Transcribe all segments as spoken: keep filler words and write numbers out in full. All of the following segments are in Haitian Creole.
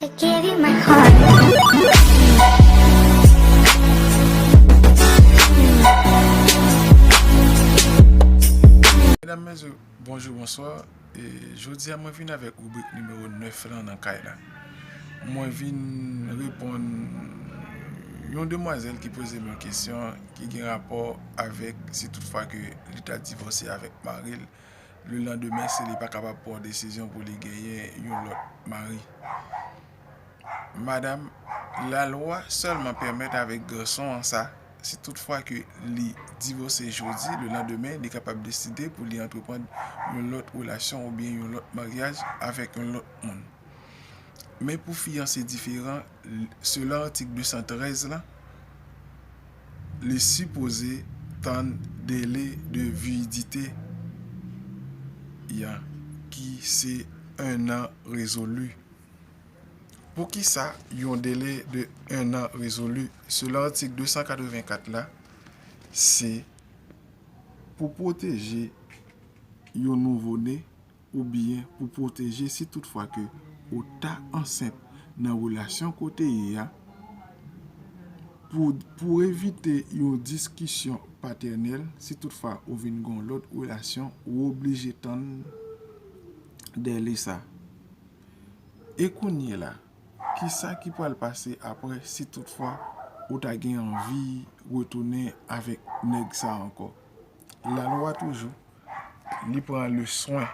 I gave you my heart. Medam, mesye, bonjou, bonswa. E jodi a, mwen vin avèk ribrik nimewo nèf lan nan kay la. Mwen vin reponn yon demwazèl ki poze m yon kesyon ki gen rapò avèk si toutfwa ke li ta divòse avèk mari l, lelandemen, si li pa kapab pran yon desizyon pou li genyen yon lòt mari. Madam, lalwa sèlman pèmèt avèk gason an sa, si toutfwa ke li divòse jodi, lelandemen, li kapab deside pou li antreprann yon lòt relasyon oubyen yon lòt maryaj avèk yon lòt moun. Men pou fi an, se diferan. L-, selon atik de san trèz lan, li sipoze tann dele de viyidite an, ki se en an rezoli. Poukisa yon dele de en an rezoli? Selon atik de san katrevenkat la, se pou pwoteje yon nouvo ne oubyen pou pwoteje si toutfwa ke ou ta ansent nan relasyon ke w te ye a, pou, pou evite yon diskisyon patènèl, si toutfwa ou vin gen yon lòt relasyon, ou oblije tann dele sa. E kounye la, kisa ki pral pase apre si toutfwa ou ta gen anvi retounen avèk nèg sa ankò? Lalwa toujou, li pran le swen.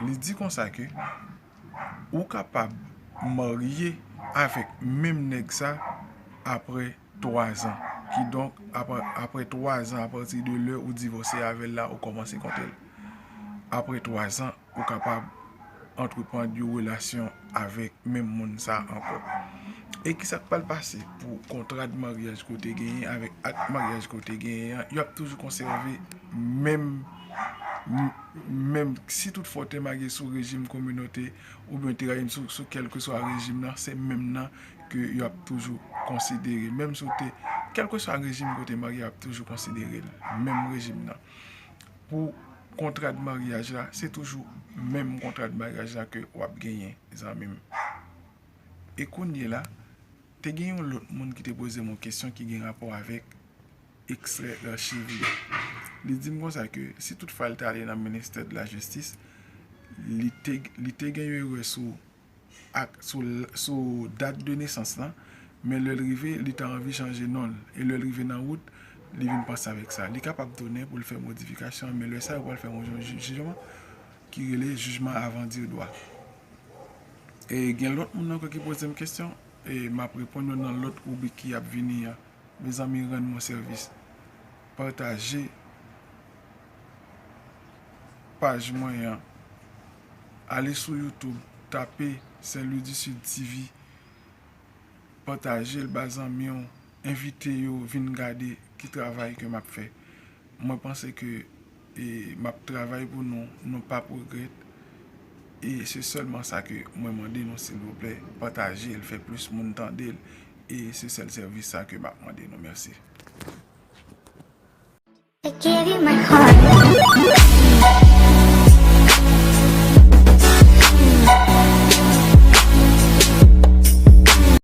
Li di konsa ke ou kapab marye avèk menm nèg sa apre twa zan. Kidonk, apre, apre twa zan, apati de lè ou divòse avè l la, ou kòmanse konte l. Apre twa zan, ou kapab antreprann yon relasyon avèk menm moun sa ankò. E kisa k pral pase pou kontra de maryaj ke w te genyen avèk ak maryaj ke w te genyen an? Y ap toujou konsève menm, menm si toutfwa w te marye sou rejim kominote oubyen w te marye sou, sou kèlkeswa rejim nan, se menm nan ke y ap toujou konsidere. Menm si w te, kèlkeswa rejim ke w te marye, y ap toujou konsidere l, menm rejim nan. Pou kontra de maryaj la, se toujou menm kontra de maryaj la ke w ap genyen, zanmi m. E kounye la, te gen yon lòt moun ki te poze m yon kesyon ki gen rapò avèk ekstrè achiv li. Li di m konsa ke si toutfwa l te ale nan ministè de la jistis, li te, li te gen yon erè sou ak sou, sou dat de nesans lan, men lè l rive, li ta anvi chanje non l. E lè l rive nan wout, li vin panse avèk sa. Li kapab tounen pou l fè modifikasyon an, men lè sa, yo pral fè yon jijman ki rele jijman avan dire dwa. E gen lòt moun ankò ki poze m kesyon, e m ap reponn yo nan lòt ribrik ki ap vini an. Mezanmi, rann mwen sèvis. Pataje paj mwen an. Ale sou YouTube, tape Saint Louis du Sud T V. Pataje l ba zanmi w, envite yo vin gade ki travay ke m ap fè. Mwen panse ke, e, m ap travay pou nou, nou p ap regrèt. E se sèlman sa ke mwen mande nou, silvouplè, pataje l, fè plis moun tande l. E se sèl sèvis sa ke m ap mande nou. Mèsi. I gave you my heart.